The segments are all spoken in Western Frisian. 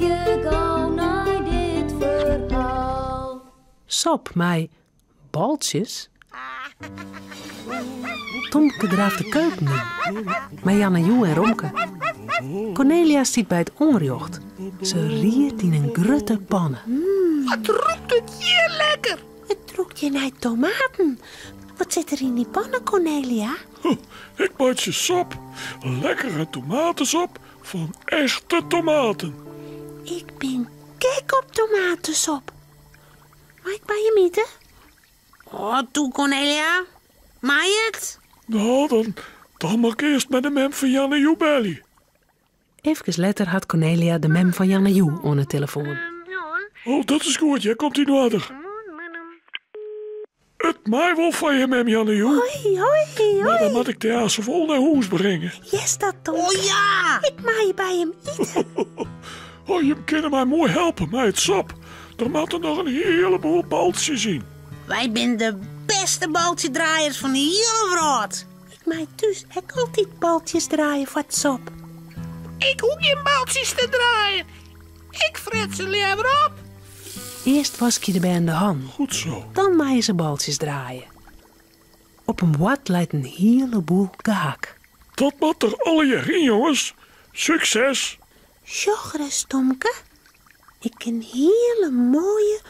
Harkje gau nei dit ferhaal. Sop mei baltsjes. Tomke draaft de keuken yn mei Janne Joe en Romke. Cornelia stiet by it oanrjocht. Se riert yn in grutte panne. Wat rûkt it hjir lekker! It rûkt hjir nei tomaten. Wat sit der yn dy panne, Cornelia? Ik meitsje sop. Lekkere tomatesop fan echte tomaten. Ik bin gek op tomatesop. Mei ik by jim ite? Oh, toe Cornelia. Mei it? No, dan, dan moat ik earst mei de mem fan Janne Joe belje. Efkes letter hat Cornelia de mem fan Janne Joe oan 'e telefoan. Oh, dat is goed, hear, komt yn oarder. It mei wol fan je mem Janne Joe. Hoi, hoi, hoi. Mar dan moat ik de aanst wol nei hûs bringe. Hearst dat, Tomke? Oh ja! Ik mei by jim ite. Oh, jim kinne my moai helpe mei it sop. Der moatte noch in hiele boel baltsjes yn. Wy binne de bêste baltsjedraaiers fan de hiele wrâld. Ik mei thús ek altyd baltsjes draaie foar it sop. Ik hoech gjin baltsjes te draaien. Ik fret se leaver op. Earst waskje de bern de hannen. Goed zo. Dan meie se baltsjes draaie. Op in board leit in hiele boel gehak. Dat moat der allegear yn, jonges. Sukses! Sjoch ris, Tomke. Ik kin hiele moaie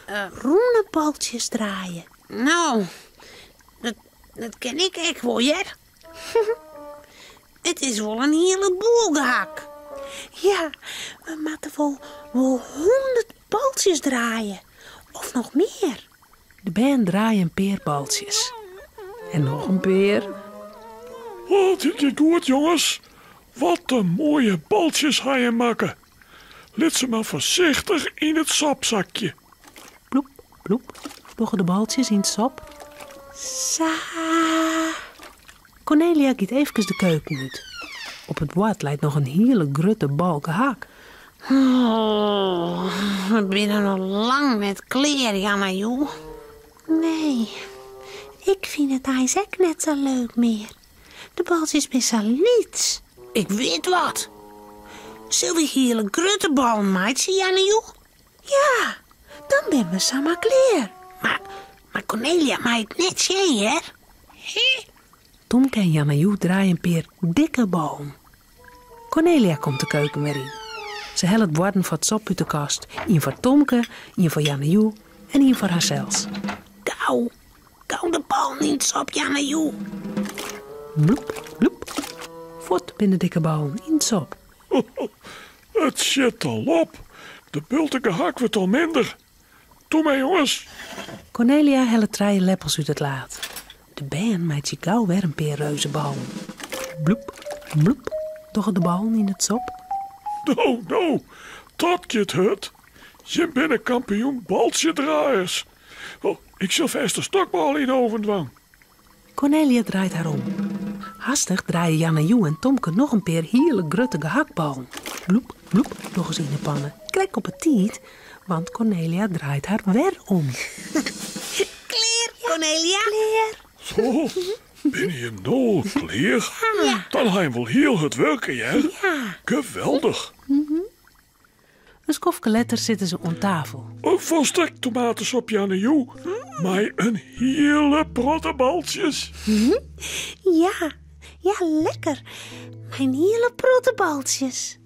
rûne baltsjes draaie. No, dat, dat kin ik ek wol, hear. It is wol in hiele boel gehak. Ja, we moatte wol wol hûndert baltsjes draaie. Of noch mear. De bern draaie in pear baltsjes. En noch in pear. Oh, dit giet goed, jonges. Wat in moaie baltsjes ha jim makke. Lit se mar foarsichtich yn it sop sakje. Ploep, ploep, dogge de baltsjes yn it sop. Sa. Cornelia giet eefkes de keuken út. Op it board leit noch in hiele grutte bal gehak. Oh, we binne noch lang net klear, Janna Joe. Nee, ik fyn it eins ek net sa leuk mear. De baltsjes binne sa lyts. Ik wit wat. Sille we hiele grutte ballen meitsje, Janna Joe? Ja, dan binne we samar klear. Mar, mar Cornelia mei it net sjen, hear. Hè? Tomke en Janna Joe draaie in pear dikke ballen. Cornelia komt de keuken wer yn. Se hellet boarden foar it sop út de kast, ien foar Tomke, ien foar Janna Joe en ien foar harsels. Gau, gau de ballen yn it sop, Janna Joe. Bloep, bloep. Fuort binne de dikke ballen yn it sop. It sjit al op. De bulte gehak wurdt al minder. Toe mar, jonges. Cornelia hellet trije leppels út it laad. De bern meitsje gau wer in pear reuzeballen. Bloep, bloep, dogge de ballen yn it sop. No, no, dat giet hurd. Jim binne kampioen baltsjedraaiers. Oh, ik sil fêst de stokbôle yn de oven dwaan. Cornelia draait har om. Hastich draaie Janna Joe en Tomke noch in pear hiele grutte gehakballen. Bloep, bloep, dogge se yn 'e panne. Krekt op 'e tiid, want Cornelia draait har wer om. Klear, Cornelia? Klear. Zo, binne jim no al klear? Ja. Dan ha jim wol hiel hurd wurke, hear. Ja. Geweldich. In skoftke letter sitte se oan tafel. In folstrekt tomatesop, Janne Joe, mei in hiele protte baltsjes. Ja, ja, lekker. Mei in hiele protte baltsjes.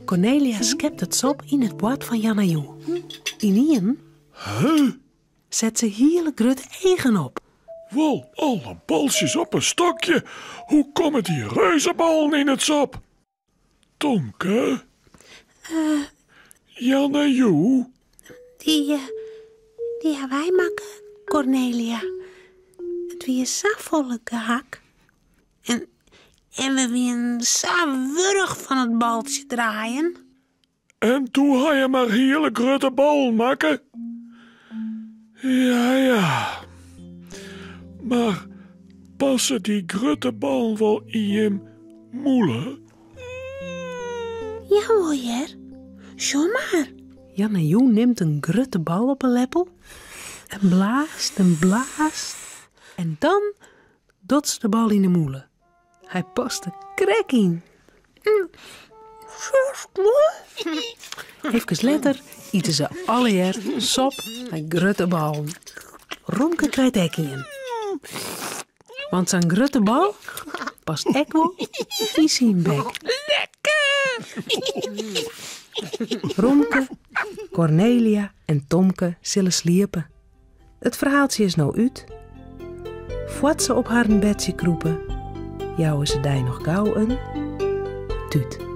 Cornelia skept it sop yn it board fan Janne Joe. Ynienen set se hiele grutte eagen op. Wol, alle baltsjes op in stokje. Hoe komme dy reuzeballen yn it sop? Tomke? Janne Joe? Dy, dy ha wy makke, Cornelia. It wie safolle gehak. En, en we wienen sa wurch fan it baltsje draaien. En doe ha je mar hiele grutte ballen makke? Ja, ja. Mar passe dy grutte ballen wol yn jim mûle? Jawol hear. Sjoch mar. Janne Joe nimt in grutte bal op 'e leppel en blaast en blaast. En dan docht se de bal yn 'e mûle. Hy past der krekt yn. Efkes letter ite se allegear sop mei grutte ballen. Romke krijt ek ien. Want sa'n grutte bal past ek wol yn syn bek. Lekker! Romke, Kornelia en Tomke sille sliepe. It ferhaaltsje is no út. Foar't se op harren bedsje krûpe, jouwe se dy noch gau in tút.